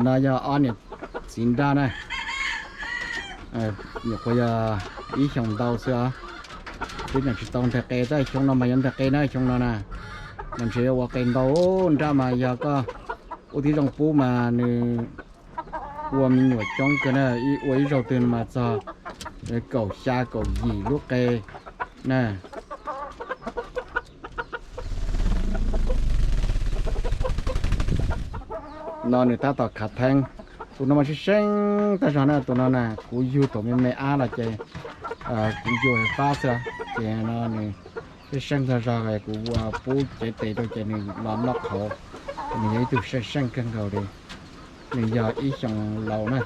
No yog ob niam txiv nrab na, nyuam qhuav yog ib xyoos ntau xwb os, twb tseem tsis tau nteg qe, tab xyoo no mas yuav nteg qe na, xyoo no na, mas ntshe yuav ua qe ntau. Nrab mas yog koj ua tib zoo pub mas nws ua me nyuam coob kawg na, ib ua ib zaug twg no mas txog kaum xya kaum yim lub qe na. No nws tab tom khav theeb. Tus no mas seej seej tag zog na, tus no na kuv yug thaum me me ab los ces kuv yug fab xwb, ces no nws seej seej tag zog, kuv ua pub cev tes rau ces nws los noj qhauv. Nws yog ib tug seej seej kawg nkaus li, nws yog ib xyoos laus na.